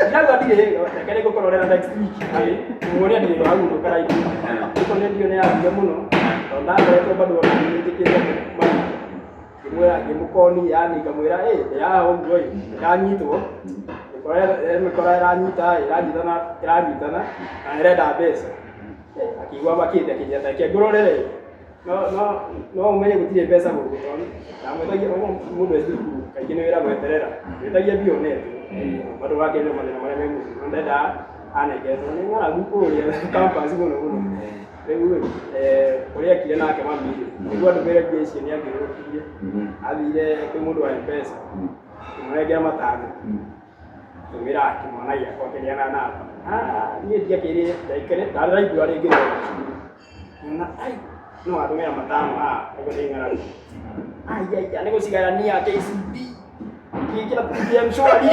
S3: Ndauga ndirĩ reke nĩ ngũkũrorera next week. Muone ndirĩ wagundũka raini. Content ĩyo nĩ yathire mũno tondũ ndakoretwo bado ona nĩ njĩkĩte mami. Ngĩmwĩra ngĩmũkoni yani ngamwĩra ĩ ndĩraha ũguo ĩ ndanyitwo. Mĩkora ĩranyita ĩranyitana ĩranyitana na ĩrenda mbeca. Akĩigua makĩte akĩnjĩra ta reke ngũrorere no no no ũmenye gũtirĩ mbeca gũkũ tondũ ndamwĩtagia mũndũ e thukuru kaingĩ nĩ wĩra gweterera wĩtagia mbia ũnetwo bado wakĩria mathĩna marĩa me mũciĩ no ndendaga anengere tondũ nĩ ng'aragu kũrĩa campus mũno mũno. Rĩu rĩ ũrĩa ekire nake mami rĩ nĩguo andũmĩre mbia icio nĩ angĩrũkirie athire kwĩ mũndũ wa M-Pesa kĩmũnengera matano tũmĩra kĩmwana gĩakwa kĩrĩa na namba. Ah, niĩ ndiakĩrĩ ndaikare ndarĩ library ngĩthoma cukuru. Ngĩona ai no andũmĩra matano haha ũguo nĩ ng'aragu. Ai ai nĩ gũcigayania KCB ngĩkĩra PPM M-Shwari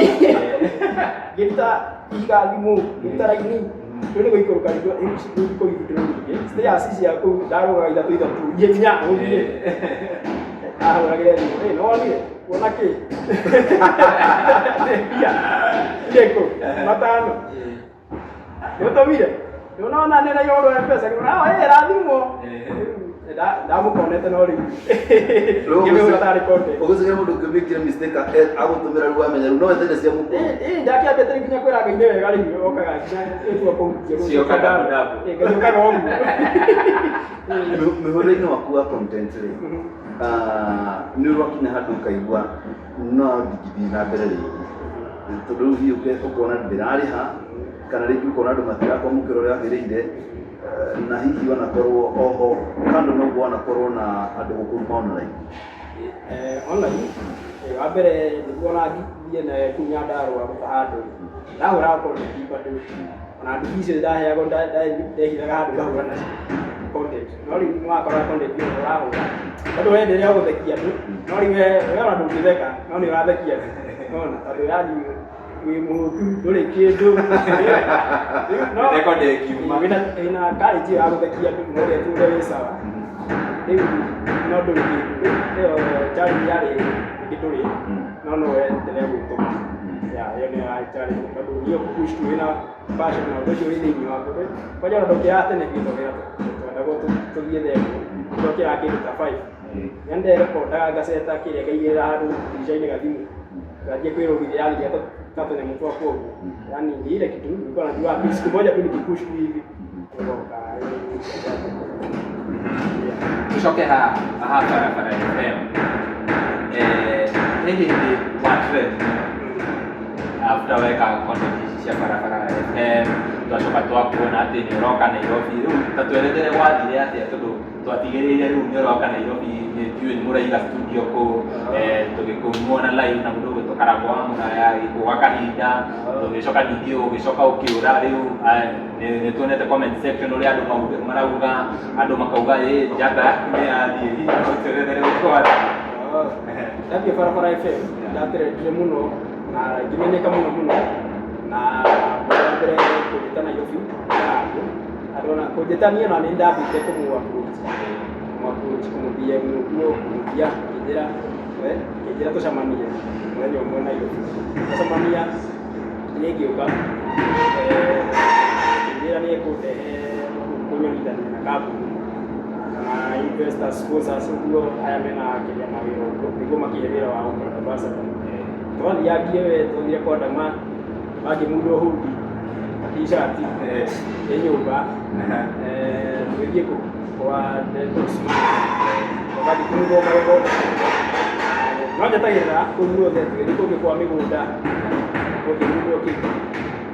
S3: ngĩruta ihiga thimũ ngĩruta raini rĩu nĩ gũikũrũka rĩu rĩu kũu withdraw nyingĩ stairs cia kũu ndarũgaga ithatũ ithatũ ihenya gũthiĩ ahũragĩre thimũ ĩ nĩwonire kuona kĩ mbia irĩkũ matano nĩũtũmire nĩũnona nĩ na ũndũ wa M-Pesa ngĩmwĩra ĩ ĩrathimwo ndamũkonete no rĩu ngĩmĩhũra tarĩ content.
S1: Ũgĩciria mũndũ ũngĩmĩkire mistake agũtũmĩra rĩu wamenya rĩu no weterere cia mũkũrũ.
S3: Ĩ ndakĩambĩte rĩu nginya kwĩra Ngai nĩ wega rĩu okaga nginya ĩtua kũhutia
S2: Cioka ndabu ndabu.
S3: Ĩ Ngai okaga ũguo.
S1: Mĩhũrĩre-inĩ waku wa content rĩ, nĩ ũrakinya handũ ũkaigua no ndingĩthiĩ na mbere rĩngĩ tondũ rĩu hihi ũkona ndĩrarĩha kana rĩngĩ ũkona andũ matirakwamũkĩra ũrĩa wagĩrĩire na hihi onakorwo oho kando na ũguo wanakorwo na andũ gũkũruma online.
S3: Online wa mbere nĩguo ona thiĩ na kũu Nyandarũa gũtaha andũ rĩ ndahũraga content bado ona nduthi icio ndaheagwo ndehithaga handũ ngahũra nacio content no rĩu nĩ wakora content ĩyo ũrahũra bado we ndĩrĩa gũthekia andũ no rĩu we ona ndũngĩtheka no nĩ ũrathekia andũ nona tondũ yani wĩ mũhũtu ndũrĩ kĩndũ no
S2: Mĩtheko ndĩngiuma.
S3: Wĩna courage ĩyo ya gũthekia andũ no ũgetũre wĩ sawa rĩu no ndũrĩ kĩndũ ĩyo challenge yarĩ ĩngĩ ndũrĩ no no wendelee gwĩtũma ya ĩyo nĩyo yarĩ challenge tondũ niĩ push tu wĩna passion na ũndũ ũcio wĩ thĩinĩ waku kwanja ona ndũkĩraga tene biũ tondũ twendagwo tũthiĩ thaa ĩmwe ndokĩraga kĩndũ ta 5 nĩ nderekondaga ngaceta kĩrĩa ngaigĩrĩra handũ ndirica-inĩ gathimũ nganjia kwĩrũgithia yani ta tũnyamũ twakwa ũguo yani ni ile kitu nilikuwa najua siku moja tu nikipush tu hivi kutoka.
S2: Tucoke haha haha Barabara FM he hĩndĩ wa trend after weka content ici cia Barabara FM twacoka twakuona atĩ nĩ ũroka Nairobi rĩu ta twerethere gwathire atĩa tondũ twatigĩrĩire rĩu nĩ ũroka Nairobi nĩ ndiũĩ nĩ mũraiga studio kũu tũgĩkũmuona live na mũndũ ũgwĩtwo Karangũ wa Mũraya gwa kahinda, ũgĩcoka ningĩ ũgĩcoka ũkĩũra. Rĩu nĩ tuonete comment section ũrĩa andũ marauga, andũ makauga ĩ njata yaku nĩ yathiĩ. Hihi no ũtwerethere ũrĩa wathiĩ?
S3: Ndathiĩ Barabara FM, ndatrendire mũno na ngĩmenyeka mũno mũno, na mũndũ wa mbere kũnjĩta Nairobi Karangũ, andũ ona kũnjĩta niĩ ona nĩ ndambĩte kũmũ approach, kũmũ approach, kũmũ DM ũguo, kũmũgia, akĩnjĩra we, akĩnjĩra tũcemanie mũthenya ũmwe Nairobi. Twacemania niĩ ngĩũka, akĩnjĩra nĩ ekũndehe kũnyonithania na kambuni kana investors, sponsors ũguo, aya mena kĩrĩa mawĩra ũguo nĩguo makĩhe wĩra wa brand ambassador. Twathiangire we, twathire kwa Dama, wangĩmundwo hoodie, t-shirt ĩ nyũmba, tũgĩthiĩ kũ kwa Usman, tũgathiĩ kũmundwo magego, no njetagĩrĩra kũu guothe. Tũgĩthiĩ kũngĩ kwa mĩgũnda, gũkĩmundwo kĩ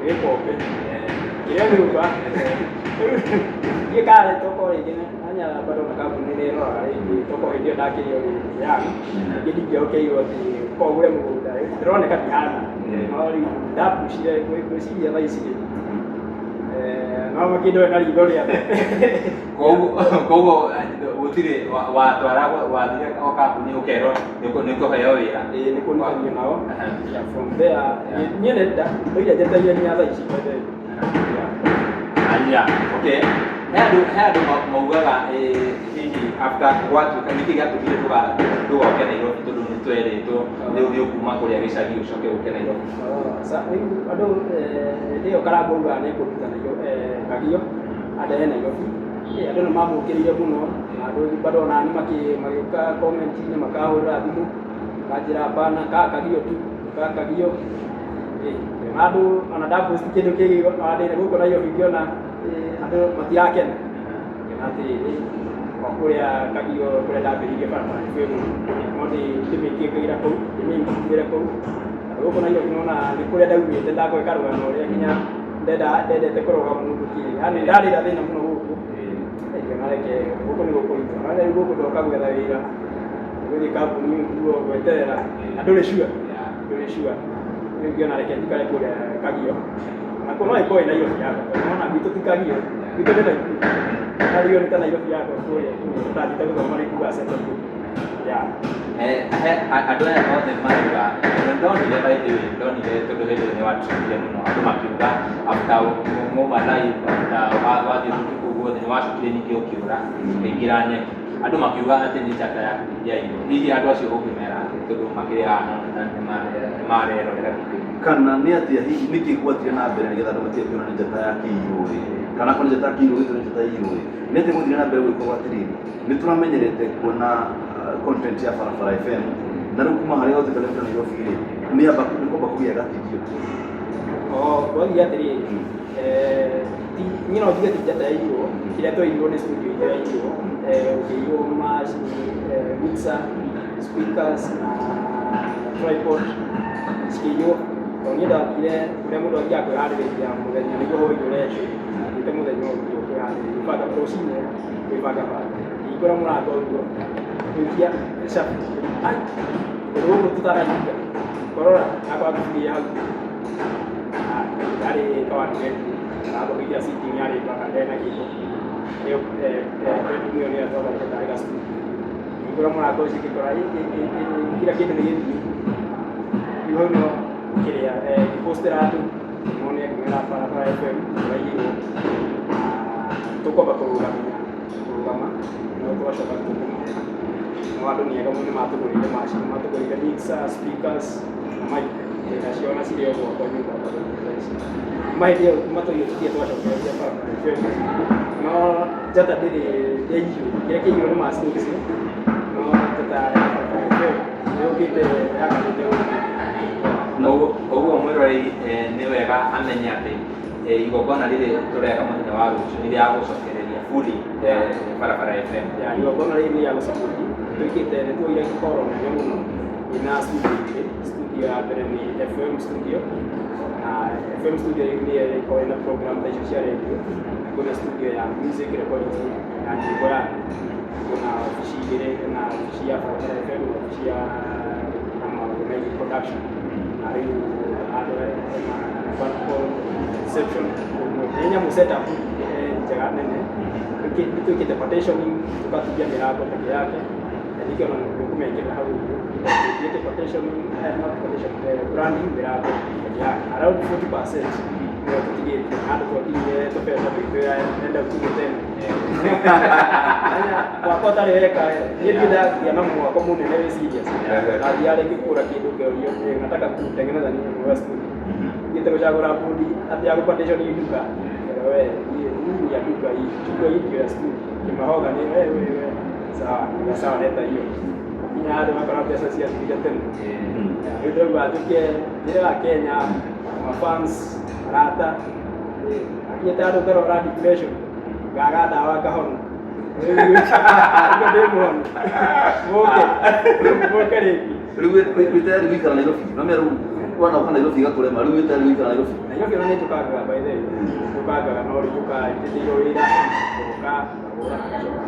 S3: gĩkombe kĩrĩa nyũmba. Niĩ karĩ toko rĩngĩ nanya bado na kambuni nĩ ĩroraga rĩngĩ toko hĩndĩ ĩyo ndakĩrĩ o young, rĩngĩ ndingĩokeirwo atĩ ko ũgũre mũgũnda, ndĩroneka ndihana, no rĩu ndapucire ngwĩciria thaa ici rĩ, no makĩndore na ritho rĩa
S2: Koguo gũtirĩ watwara, wathire o kambuni ũkerwo nĩ ũkũheo wĩra?
S3: Ĩĩ, nĩ kuonithania nao. Yeah, from there niĩ nĩ ndoire njetereire nginya thaa ici, by the way. Yeah.
S2: Aya, okay. He andũ maugaga hihi after gwatuĩka nĩkĩ gĩatũmire ndũgoke Nairobi, tondũ nĩ twerĩtwo rĩu nĩ ũkuma kũrĩa gĩcagi ũcoke ũke Nairobi?
S3: Oh, rĩu andũ, hĩndĩ ĩyo Karangũ augaga nĩ ekũruta Kagio andehe Nairobi. Andũ nĩ mamũkĩrĩire mũno, na andũ bado onani magĩũka comment-inĩ, makahũrĩra thimũ, makanjĩra hapana, ka Kagio tu, ka Kagio. Na andũ ona ndapost kĩndũ kĩngĩ ona ndĩ gũkũ Nairobi, ngĩona andũ matirakena, ngĩona atĩrĩrĩ, o kũrĩa Kagio kũrĩa ndambĩrĩirie Barabara FM, no ndĩmĩkĩngĩra kũu, ndĩmĩingĩre kũu. Na gũkũ Nairobi nona nĩ kũrĩa ndaumĩte, ndakũhe karũgano ũrĩa nginya ndendete kũroga mũndũ kĩ, yani ndarĩ na thĩna mũno gũkũ. Ngĩona reke gũkũ nĩ gũkũritũ, no rĩu gũkũ ndoka gwetha wĩra, gũthiĩ kambuni ũguo gweterera na ndũrĩ sure, ndũrĩ sure. Rĩu ngĩona reke njikare kũrĩa Kagio, na kũ no ĩkorwo ĩ Nairobi yakwa, tondũ nona gwitũ ti Kagio, gwitũ nĩ Naikuru, Kagio nĩ ta Nairobi yakwa kũrĩa tũtathiĩte gũthoma rĩu kuga central kũu, yeah.
S2: He andũ aya othe marauga, ndonire, by the way, ndonire tondũ hĩndĩ ĩyo nĩ watrendire mũno, andũ makiuga after mwauma live, after wathiĩ kũu guothe, nĩ wacokire ningĩ ũkĩũra ũkĩingĩra nyeki, andũ makiuga atĩ nĩ njata yaku yaiywo. Hihi andũ acio ũngĩmera atĩ, tondũ makĩrĩ haha na nĩ marerorera video?
S1: Kana nĩ atĩa hihi, nĩkĩ gwathire na mbere nĩgetha andũ matige kuona nĩ njata ya kĩirwo ĩ, kana akorwo nĩ njata ya kĩirwo gĩtũ, nĩ njata yaiyirwo ĩ, nĩ atĩa gwathire na mbere gũgĩkorwo atĩrĩrĩ, nĩ tũramenyerete kuona content ya Barabara FM, na rĩu kuma harĩa hothe kana Nairobi rĩ, nĩ amba nĩ kwamba kũgĩa gatithio?
S3: Oh, gwathiĩ atĩrĩrĩ, niĩ no njuge ti njata yaiyirwo, kĩrĩa twaiyirwo nĩ studio itũ yaiyirwo, ũkĩiywo macini, mixer, speakers na tripod cikĩiywo. Tondũ niĩ ndathire kũrĩa mũndũ athiaga kwĩharĩrĩria mũthenya nĩguo hwaĩ-inĩ ũrehe, ndathiĩte mũthenya ũguo kwĩharĩrĩria, gwĩbanga rũcinĩ, gwĩbanga banga. Ngĩhingũra mũrango ũguo, ngĩikia cabi, ai, kũndũ gũkũ tũtarahinga, kũrora akora ngũburi hau yarĩ kawandu bedroom, ndagũrĩire sitting yarĩ mpaka ndena gĩko, ĩyo bedroom ĩyo nĩyo twathondekete tarĩ ga studio. Ngĩhingũra mũrango ũcio ngĩkora kila kĩndũ nĩ gĩthiũ. Rĩu hau no kĩrĩa ngĩpostĩra andũ mone, ngĩmera Barabara FM tũraiyĩrwo na tũkwamba kũrũgamia kũrũgama, no twacoka tũkũmahe. No andũ nĩ ega mũno, nĩ matũgũrĩire macini, matũgũrĩire mixer, speakers na mic, nacio ona cirĩ o gwakwa nyũmba bado thaa ici. Kuma hĩndĩ ĩyo, kuma twaiywo, tũtirĩ twacokereria Barabara FM, no njata ndĩrĩ ndĩaiyirwo, kĩrĩa kĩaiyirwo nĩ macini icio, no njata ya Barabara FM nĩ yũkĩte yakanĩte ũguo.
S2: Koguo mwĩroreri nĩ wega amenye atĩ igongona rĩrĩ tũreka mũthenya wa rũciũ nĩ rĩa gũcokereria fully Barabara FM.
S3: Ya, igongona rĩrĩ nĩ rĩa gũsupport. Twĩkĩte, nĩ tuoire koro nene mũno ĩna studio igĩrĩ. Studio ya mbere nĩ FM studio, na FM studio rĩu nĩyo ĩkoragwo ĩna program ta icio cia radio, na kwĩna studio ya music recording studio ya nyĩmbo ya kwĩna obici igĩrĩ, na obici ya Barabara FM na obici ya maũndũ megiĩ production. Rĩu handũ hena balcony, reception, nĩ nyamũ setup njega nene. Nĩ twĩkĩte partitioning, tũgatigia mĩrango peke yake. Na nĩkĩo ona nĩũkũmekĩra hau ũguo. Twĩkĩte partitioning, not partition, branding mĩrango peke yake. Around 40% nĩyo tũtigĩtie. Handũ twakinyire tũbeca tũgĩtwĩra enda utige tene. Mwaka ũtarĩ weka, niĩ ndirĩ ndagĩa na mwako mũnene wĩ serious. Ndathiaga rĩngĩ kũgũra kĩndũ ngĩũrio, nataka kutengeneza nini kwa studio. Thiĩte gũcagũra bundi atĩ ya gũpartition nduka. We, hii ni ya duka hii. Chukua hii ndio ya studio. Kimahogany we we we. Sawa, ni sawa leta hiyo. Kinya handũ makora mbeca ciathirire tene. Rĩu ndĩrauga njũke njĩre wa Kenya, mafans, arata, akinyĩte handũ ngarwara depression, ngaga ndawa ngahona. Rĩu ndĩ mũhonu. Mũke, mũke rĩngĩ.
S1: Rĩu wĩ tayari gũikara Nairobi? No rĩu wanoka Nairobi ĩgakũrema, rĩu wĩ tayari gũikara Nairobi?
S3: Nairobi ona nĩ njũkangaga by the way. Njũkangaga no rĩu njũkaga njĩtĩirwo wĩra, ngoka, ngahũra na ngacoka.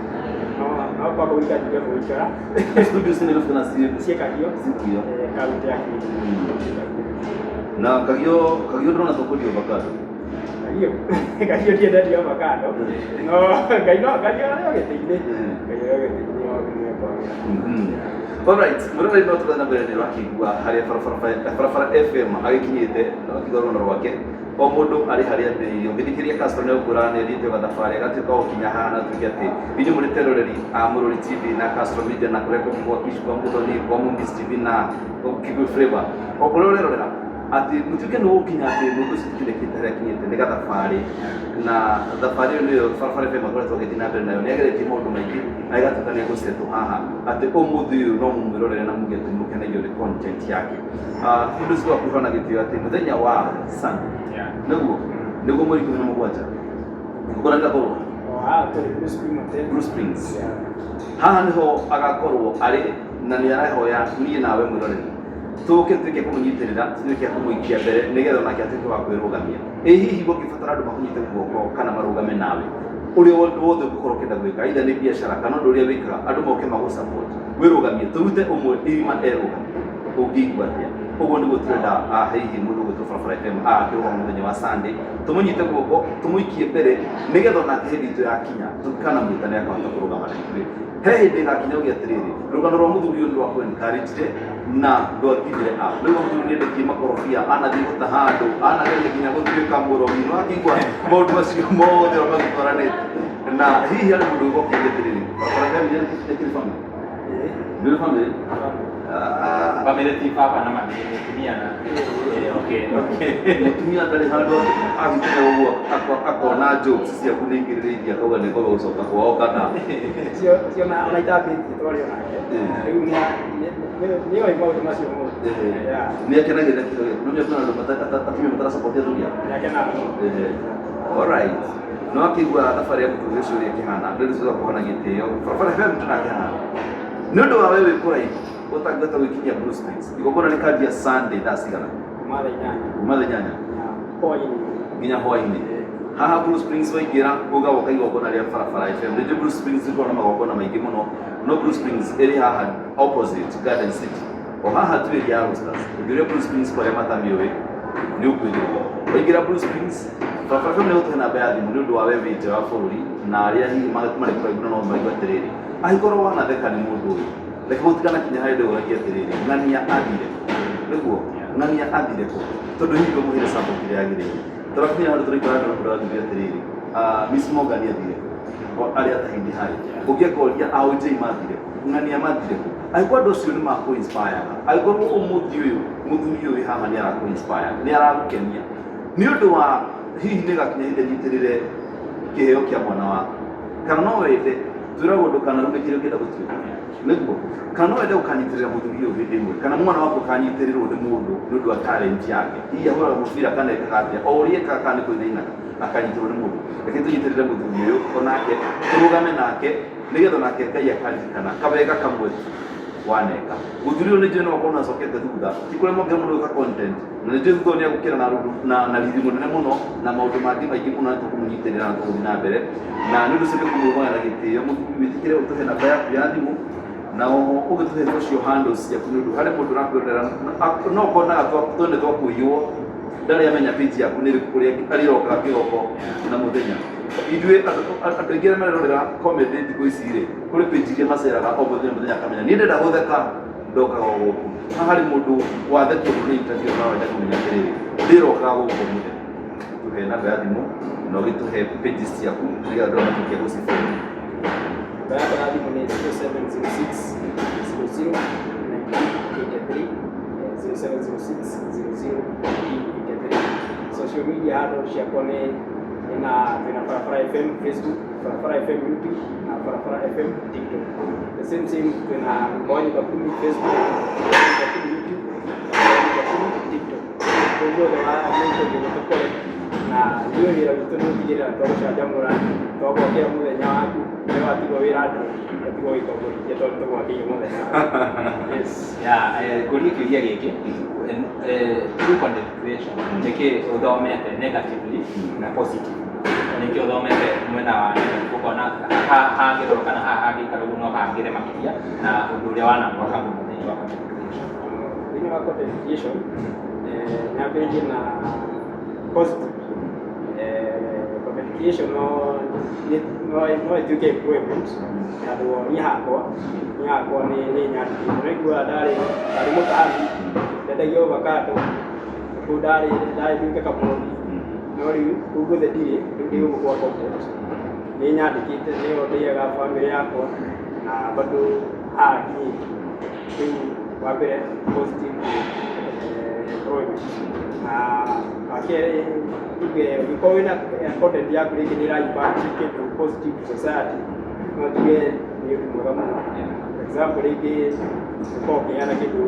S3: No no kwamba gũikara njuge gũikara.
S1: Studio ci Nairobi kana ciĩ
S3: Ciĩkagio
S1: Ciĩkagio.
S3: Kaunti ya Kilifi.
S1: Na Kagio, Kagio ndĩrona tũkwendia avocado.
S3: Kagio, Kagio ndiendagia avocado. No Ngai no Ngai arĩ o gĩtĩ-inĩ. Ngai arĩ o gĩtĩ-inĩ o nĩekwagĩra.
S1: Alright, mũroreri no tũrathiĩ na mbere nĩ ũrakĩigua harĩa barabara barabara FM agĩkinyĩte na ũkiuga rũgano rwake o mũndũ arĩ harĩa ambĩrĩirie. Ũngĩthikĩrĩria Castro nĩ ũkuona nĩ athiĩte gathabarĩ agatuĩka wa gũkinya haha na atuĩke atĩ inyuĩ mũrĩ teroreri a Mũrori TV na Castro Media na kũrĩa kũngĩ gwa Kish kwa Muthoni kwa Mumbi's TV na Kikuyu Flavor o kũrĩa ũrerorera atĩ mũtuĩke nĩ ũgũkinya atĩ mũndũ ũcio tũkinyĩte harĩa akinyĩte nĩ gathabarĩ na thabarĩ ĩyo nĩyo barabara FM akoretwo agĩthiĩ na mbere nayo. Nĩ ageretie maũndũ maingĩ na ĩgatuĩka nĩ egũcetwo haha atĩ ũmũthĩ ũyũ no mũmwĩrorere na muge atĩ mũkenagio nĩ content yake. Ah, ũndũ ũcio wa kũheana gĩtĩo atĩ mũthenya wa Sunday nĩguo mweri 17 igongona rĩgakorwo
S3: O haha tũrĩ Blue Spring Hotel.
S1: Blue Springs. Haha nĩho agakorwo arĩ na nĩ arehoya niĩ nawe mwĩroreri tũke tuĩke kũmũnyitĩrĩra, tuĩke a kũmũikia mbere nĩgetha onake atuĩke wa kwĩrũgamia. Ĩ hihi ũngĩbatara andũ makũnyite guoko kana marũgame nawe ũrĩa wothe ũngĩkorwo ũkĩenda gwĩka, either nĩ biacara kana ũndũ ũrĩa wĩkaga, andũ moke magũ support wĩrũgamie, tũrute ũmwe irima erũgamie, ũngĩigua atĩa? Ũguo nĩguo tũrenda. Hihi mũndũ ũgwĩtwo Barabara FM akĩrũgama mũthenya wa Sunday, tũmũnyite guoko tũmũikie mbere nĩgetha onake hĩndĩ itũ yakinya tũkanamwĩta nĩ akahota kũrũgama na ithuĩ. He hĩndĩ ĩgakinya ũgĩ atĩrĩrĩ, rũgano rwa mũthuri ũyũ nĩ rwa encouraged na ndwakinyire up. Rĩu mũthuri nĩ endetie makorobia, anathiĩ gũtaha andũ, anageria nginya gũtuĩka mũrogi, nĩ wakĩigua maũndũ macio mothe ũrĩa magĩtwaranĩte. Na hihi harĩ mũndũ ũgũkĩria atĩrĩrĩ, Barabara FM nĩ ĩkĩrĩ family? Nĩ family? Ah.
S2: Family ti baba na mami, mũtumia na okay.
S1: Mũtumia ndarĩ handũ agĩkinya ũguo akona jokes ciaku nĩ igĩrĩrĩirie akauga nĩ ngombe gũcoka kwao kana?
S3: Cio ona itambĩtie twario nake. Rĩu nĩoĩ maũndũ macio mothe. Yeah.
S1: Nĩ akenagĩrĩra kĩheo gĩaku? No kwĩna andũ atumia matarasupport athuri ao.
S3: Nĩakenaga mũno.
S1: Alright. No akĩigua thabarĩ ya mũthuri ũcio ũrĩa ĩkĩhana, rĩu nĩ kũhana gĩtĩo. Barabara FM tũnakĩhana. Nĩ ũndũ wa we wĩ kũraihu ũtangĩhota gwĩkinyia Blue Springs. Igongona rĩkanjia Sunday thaa cigana?
S3: Kuma thaa 8.
S1: Kuma thaa 8.
S3: Hwaĩ-inĩ.
S1: Nginya hwaĩ-inĩ. Haha Blue Springs waingĩra uga woka igongona rĩa Barabara FM. Nĩ njũĩ Blue Springs ĩkoragwo na magongona maingĩ mũno. No Blue Springs ĩrĩ haha opposite Garden City. O haha tu area ya Roasters. Ũngĩũria Blue Springs kwa arĩa matamĩũĩ nĩ ũkwĩrwo. Waingĩra Blue Springs, Barabara FM nĩ ĩgũtũhe namba ya thimũ nĩ ũndũ wa we wĩ nja wa bũrũri na arĩa hihi marĩ kũraihu na no maigue atĩrĩrĩ. Angĩkorwo wanatheka nĩ mũndũ ũyũ, reke gũtikanakinye harĩa ndĩũragia atĩrĩrĩ, ng'ania athire kũ? Nĩguo, ng'ania athire kũ? Tondũ hihi ndũmũheire support ĩrĩa yagĩrĩire. Tũrakinya handũ tũraikara na mũndũ arathuria atĩrĩrĩ, Miss Morgan athire kũ? Arĩa atahindi hai. Ũngĩ akoria AOJ mathire kũ? Ng'ania mathire kũ? Angĩkorwo andũ acio nĩ makũ inspire, angĩkorwo ũmũthĩ ũyũ mũthuri ũyũ wĩ haha nĩ arakũ inspire, nĩ aragũkenia, nĩ ũndũ wa hihi nĩ gakinya ihinda nyitĩrĩre kĩheo kĩa mwana waku, kana no wende twĩragwo ndũkanarume kĩrĩa ũngĩenda gũtuĩka nĩguo, kana no wende gũkanyitĩrĩra mũthuri ũyũ hĩndĩ ĩmwe kana mwana waku akanyitĩrĩrwo nĩ mũndũ nĩ ũndũ wa talent yake, hihi ahũraga mũbira kana ekaga atĩa, o ũrĩa ekaga kana nĩ kũinainaga akanyitĩrwo nĩ mũndũ. Reke tũnyitĩrĩre mũthuri ũyũ onake, tũrũgame nake nĩgetha onake Ngai akaririkana kawega kamwe tu waneka. Mũthuri ũyũ nĩ njũĩ no akorwo nĩ acokete thutha, ti kũremwo angĩremwo nĩ gwĩka content, na nĩ njũĩ thutha ũyũ nĩ egũkĩra na riri mũnene mũno na maũndũ mangĩ maingĩ mũno, na nĩ tũkũmũnyitĩrĩra na tũgũthiĩ na mbere. Na nĩ ũndũ ũcio nĩ ngũmũhoya na gĩtĩo mũthuri wĩtĩkĩre ũtũhe namba yaku ya thimũ. Na ũgĩtũhe social handles ciaku nĩ ũndũ harĩ mũndũ ũrakwĩrorera no konaga twene twa kũiywo ndarĩ amenya page yaku nĩ ĩrĩkũ kũrĩa arĩrokaga kĩroko na mũthenya. Ithuĩ andũ aingĩ arĩa marerorera comedy thikũ ici rĩ, kũrĩ page iria maceraga o mũthenya mũthenya akamenya niĩ ndĩrenda gũtheka ndokaga o gũkũ. Haha harĩ mũndũ wathekio mũno nĩ interview na wenda kũmenya atĩrĩrĩ, ndĩrokaga gũkũ mũthenya. Tũhe namba ya thimũ na ũgĩtũhe pages ciaku nĩgetha andũ matuĩke a gũcifollow.
S3: Namba yakwa ya thimũ nĩ 0706 00 1983, 0706 00 1983. Social media handle ciakwa nĩ ina twĩna Barabara FM Facebook, Barabara FM YouTube na Barabara FM TikTok. The same same twĩna Mũka wa Nyumba Kumi Facebook, Mũka wa Nyumba Kumi YouTube na Mũka wa Nyumba Kumi TikTok. Kũu guothe wa nĩũkũthiĩ gũtũkore na ithuĩ wĩra witũ nĩ gũtigĩrĩra twagũcanjamũra, twagwakĩra mũthenya waku, we watigwo wĩra ndũ watigwo gĩtongoria tondũ tũgwakĩire mũthenya waku. Yes.
S2: Ya, ngũrie kĩũria gĩkĩ, through content creation nĩkĩ ũthomete negatively na positive, nĩkĩ ũthomete mwena wa negative ũkona hangĩrorwo kana haha hangĩikara ũguo no hangĩre makĩria na ũndũ ũrĩa wanamwaka mũno thĩinĩ wa content creation?
S3: Thĩinĩ wa content creation, nyambĩrĩrie na positive. Content creation no ĩtuĩke employment tondũ niĩ hakwa nĩ nyandĩkĩte. No iguaga ndarĩ mũtambi ndendagia avocado kũu ndarĩ nduĩke kamũthi, no rĩu kũu guothe ndirĩ, rĩu ndĩ gũkũ gwa content nĩ nyandĩkĩte, nĩyo ndĩaga bamĩrĩ yakwa na bado haha nginyĩte. Rĩu wa mbere positive nĩ employment, na wa kerĩ tuge ũngĩkorwo wĩna content yaku rĩngĩ nĩ ĩra impact kĩndũ positive to society, no tuge nĩ ũndũ mwega mũno. For example, rĩngĩ ũkorwo ũkĩheana kĩndũ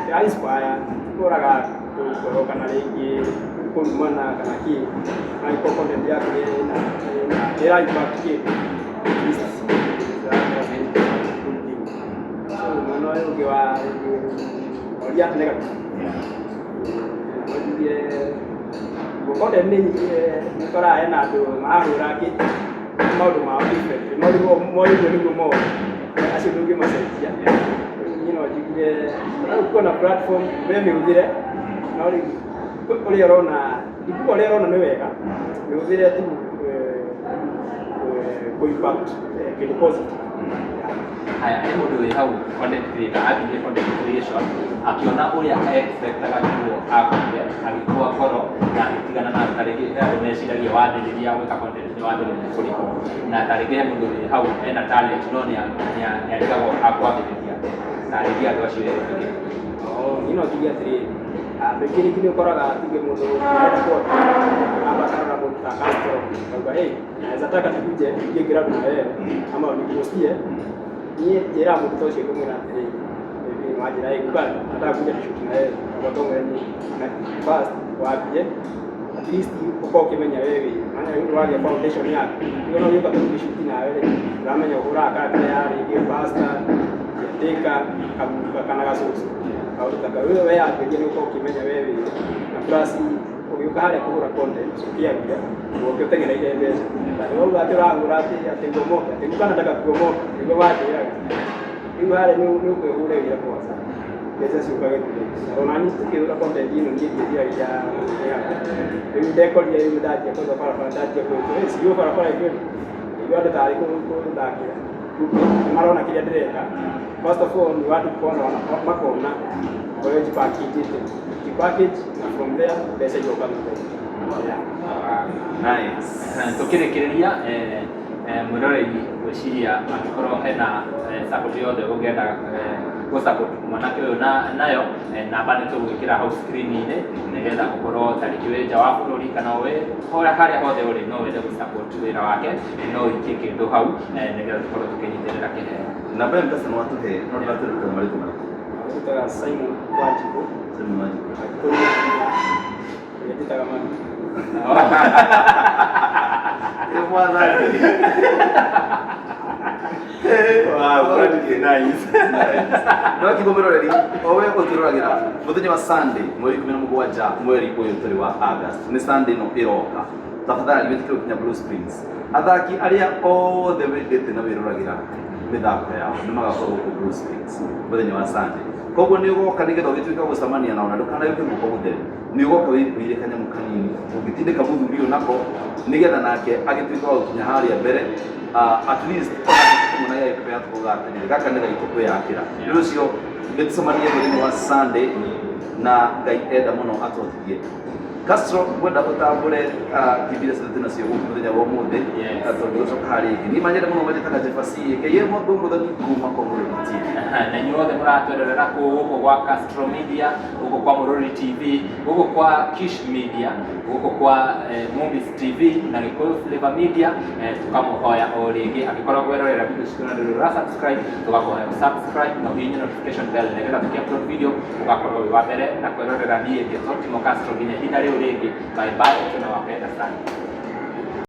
S3: kĩra inspire kũraga ngoro kana rĩngĩ kũrumana kana kĩ, no ĩkorwo content yaku nĩ ĩra impact kĩndũ, at least that's a good thing. So mwena ũyũ ũngĩ wa rĩngĩ ũria negative, no njuge content nĩ nĩ ũkoraga hena andũ marahũra maũndũ mao different, no rĩu moĩ ũguo nĩguo moĩ, acio ndũngĩmacenjia. Rĩu niĩ no njugire rĩu kwĩna platform we mĩhũthĩre, no rĩu ũrĩa ũrona, ndikuga ũrĩa ũrona nĩ wega, mĩhũthĩre tu kũ impact kĩndũ positive.
S2: Haya, he mũndũ wĩ hau content creator ambĩrĩrie content creation akĩona ũrĩa expectaga nĩguo akorire agĩkua ngoro na agĩtigana na ta rĩngĩ he andũ meciragia wambĩrĩria gwĩka content nĩ wambĩrĩria kũrĩhwo, na ta rĩngĩ he mũndũ wĩ hau ena talent no nĩ arigagwo akwambĩrĩria, ta rĩngĩ andũ acio erĩ.
S3: Oh, niĩ no njuge atĩrĩrĩ, andũ aingĩ rĩngĩ nĩ ũkoraga tuge mũndũ arenda kwambia amba akarora mũndũ ta Castro akauga, "Hey, naweza taka tukuje tuingie ground na wewe ama unipostie." Niĩ njĩraga mũndũ ta ũcio, ngũmwĩra atĩrĩrĩ, maybe wanjĩra, "Hey, Guka, nataka kuja tushoot na wewe," ngomwĩra niĩ first wambie at least ũkorwo ũkĩmenya we wĩ maana rĩu wagĩa foundation yaku, rĩu ona ũgĩũka tũgĩshoot nawe rĩ, ũramenya ũhũraga character ya rĩngĩ pastor, caretaker, kaguka kana gacũcũ, kaũndũ ta kau. Rĩu we yambĩrĩria nĩ ũkorwo ũkĩmenya we wĩ na plus ũgĩũka harĩa kũhũra content ũkĩambia ũgoke ũteng'ereire mbeca, tondũ wauga atĩ ũrahũra atĩ ngomoke, atĩ guka nataka kuomoka, nĩguo wanjĩraga. Rĩu harĩa nĩ ũkwĩhũra wĩra kwanza, mbeca ciũkage thutha. Ona niĩ tũkĩhũra content ĩno niĩ ndieciragia rĩu ndekorire rĩu ndanjia kwanza barabara, ndanjia gwĩtwo, "Hey, sio barabara FM," nĩguo andũ tarĩ kũthakĩra, kumbe nĩ marona kĩrĩa ndĩreka. First of all ni watu kuona, makona ũrĩa njipackagĩte, njipackage, na from there mbeca igoka thutha. Yeah.
S1: Nice.
S2: Tũkĩrĩkĩrĩria, mwĩroreri gwĩciria angĩkorwo hena support yothe ũngĩenda gũ support mwanake ũyũ na nayo, namba nĩ tũgwĩkĩra hau screen-inĩ nĩgetha ũkorwo ta rĩngĩ wĩ nja wa bũrũri kana wĩ harĩa hothe ũrĩ no wende gũ support wĩra wake, no ũikie kĩndũ hau nĩgetha tũkorwo tũkĩnyitĩrĩra kĩheo.
S1: Namba ya M-Pesa nĩ watũhe, no ndĩratũruta marĩtwa marĩkũ?
S3: Ũrutaga Simon Wanjikũ.
S1: Simon Wanjikũ.
S3: Wanjikũ nĩ ikinya ũrĩa njĩtaga mami.
S1: Ĩ mwathani.
S4: Wow, that is nice.
S1: No kiugo mwĩroreri o we ũtwĩroragĩra mũthenya wa Sunday mweri 17 mweri ũyũ tũrĩ wa August, nĩ Sunday ĩno ĩroka, tafadhali wĩtĩkĩre gũkinya Blue Springs. Athaki arĩa othe wendete na wĩroragĩra Mĩthako yao nĩ magakorwo gũkũ Blue Springs mũthenya wa Sunday. Koguo nĩ ũgoka nĩgetha ũgĩtuĩka gũcemania nao, na ndũkanagĩũke guoko gũtheri, nĩ ũgoka wĩkuĩire kanyamũ kanini ũngĩtindĩka mũthuri ũyũ nako nĩgetha nake agĩtuĩka wa gũkinya harĩa mbere, at least onake tũkĩmuona gĩagĩpepe tũkauga atĩrĩrĩ, gaka nĩ gaitũ kwĩyakĩra. Nĩ ũndũ ũcio nĩ tũcemanie mũthenya wa Sunday, na Ngai enda mũno atũhotithie. Castro, ngwenda ũtambũre kibira ciothe nacio gũkũ mũthenya wa ũmũthĩ.
S2: Yes.
S1: Tondũ gũcoka harĩa ĩngĩ niĩ manyende mũno manjĩtaga Jefasi aka Mũndũ Mũthoni kuma kwa Mũrũri TV.
S2: Na inyuothe mũratwererera kũu gũkũ gwa Castro Media, gũkũ kwa Mũrũri TV, gũkũ kwa Kish Media, gũkũ kwa Movies TV na Gĩkũyũ Flavor Media, tũkamũhoya o rĩngĩ, angĩkorwo gwerorera video citũ na ndũrĩ ũra subscribe, tũgakũhoya subscribe na ũhihinye notification bell nĩgetha tũkĩ upload video ũgakorwo wĩ wa mbere na kwĩrorera. Niĩ ngĩtwo Timo Castro, nginya ihinda rĩu rĩngĩ, bye bye, tunawapenda sana.